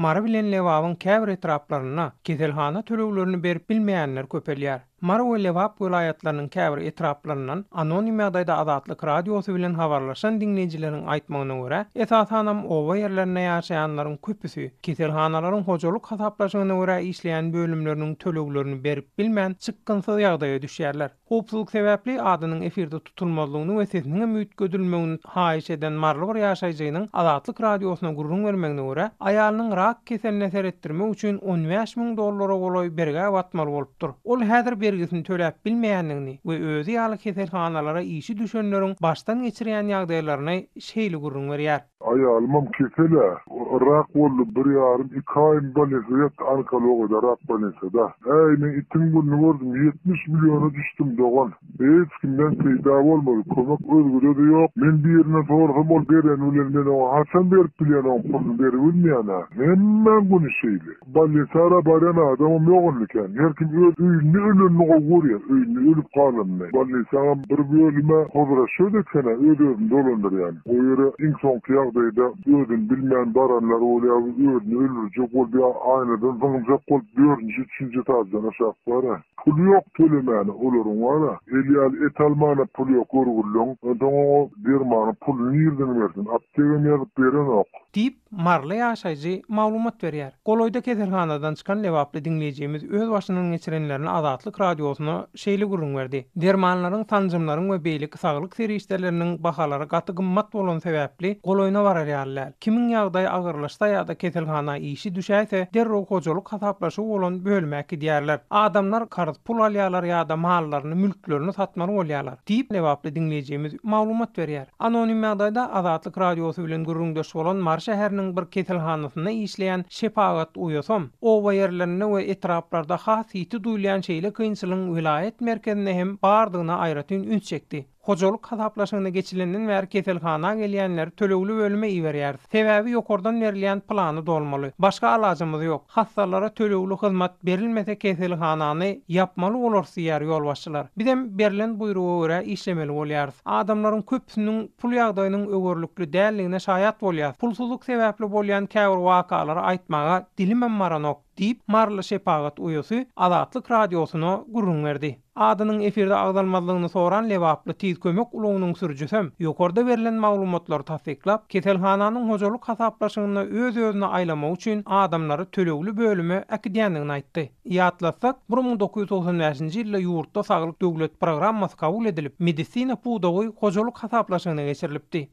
Mary bilen Lebabyň käbir etraplarynda keselhana töleglerini berip bilmeýänler köpelýär. Mary we Lebap welaýatlarynyň käbir etraplaryndan anonim ýagdaýda Azatlyk Radiosy bilen habarlaşan diňleýjileriň aýtmagyna görä, esasanam oba ýerlerinde ýaşaýanlaryň köpüsi keselhanalaryň hojalyk hasaplaşygyna görä işleýän bölümleriniň töleglerini berip bilmän çykgynsyz ýagdaýa düşýärler. Howpsuzlyk sebäpli adynyň efirde tutulmazlygyny we sesiniňem üýtgedilmegini haýyş eden maryly bir ýaşaýjynyň Azatlyk Radiosyna gürrüň bermegine görä, aýalynyň rak keseline seretdirmek üçin 15 müň dollara golaý bergä batmaly bolupdyr. Ol häzir bergisini töläp bilmeýändigini we özi ýaly keselhanalara işi düşenleriň başdan geçirýän ýagdaýlaryny şeýle gürrüň berýär. Aýalymam kesel-ä. Rak boldy, bir ýarym, iki aýyny bolnisada ýatdy, onkologiýada, rak bolnisada. Äý, men itiň gününi gördüm, 70 milliona düşdüm, dogan. Hiç kimden peýda bolmady, kömek özgede-de ýok. Men birinden sorasam, ol bereni bilen men oňa haçan berip bilýän oň puluny beribilmeýän-ä. Hemmäň güni şeýle. Bolnisara barýan adamam ýok indi kän. Her kim öz öýünde ölenini gowy görýär, öýünde ölüp galanyny. Bolnisaňam bir bölümi hozraşýod eken-ä, öz-özüni dolandyrýan. O ýere iň soňky ýagdaýda özüni bilmän baranlar bolýar, özüni öldürjek bolup ýa aýnadan zyňyljak bolup dördünji, üçünji etaždan aşak bar-a. Puly ýok tölemäne olaryň bar-a. El ýaly et almana puly ýok görgüliň. Onsoň oňa dermanyň puluny nirden bersin? Aptegam ýazyp berenok. Diýip, Maryly ýaşaýjy maglumat berýär. Golaýda keselhanadan çykan lebaply diňleýjimiz öz başyndan geçirenlerini Azatlyk Radiosyna şeýle gürrüň berdi, Dermanlaryň, sanjymlaryň we beýleki saglyk serişdeleriniň bahalary gaty gymmat bolany sebäpli, golaýyna barar ýaly däl. Kimiň ýagdaýy agyrlaşsa ýa-da keselhana işi düşäýse, derrew hojalyk hasaplaşygy bolan bölüme äkidýärler. Adamlar karz pul alýarlar ýa-da mallaryny, mülklerini satmaly bolýarlar. Diýip, lebaply diňleýjimiz maglumat berýär. Anonim ýagdaýda Azatlyk Radiosy bilen gürrüňdeş bolan Mary şäheriniň bir keselhanasynda işleýän şepagat uýasam, oba ýerlerinde we etraplarda has ýiti duýulýan şeýle kynçylygyň welaýat merkezinde hem bardygyna aýratyn üns çekdi. Hojalyk hasaplaşygyna geçilenden bäri keselhana gelýänleri tölegli bölüme iberýäris. Sebäbi ýokardan berilýän plany dolmaly. Başga alajymyz ýok. Hassalara tölegli hyzmat berilmese keselhanany ýapmaly bolarys diýýär ýolbaşçylar. Bizem berlen buýruga görä işlemeli bolýarys. Adamlaryň köpüsiniň pul ýagdaýynyň öwerlikli däldigine şaýat bolýas. Pulsuzlyk sebäpli bolýan käbir wakalary aýtmaga dilimem baranok, diýip, maryly şepagat uýasy Azatlyk Radiosyna gürrüň berdi. Adynyň efirde agzalmazlygyny soran lebaply Tiz kömek ulagynyň sürüjisem ýokarda berlen maglumatlary tassyklap, keselhananyň hojalyk hasaplaşygynda öz-özüni aýlamak üçin adamlary tölegli bölüme äkidýändigini aýtdy. Ýatlatsak, 1995-nji ýylda ýurtda Saglyk döwlet programmasy kabul edilip, medisina pudagy hojalyk hasaplaşygyna geçirilipdi.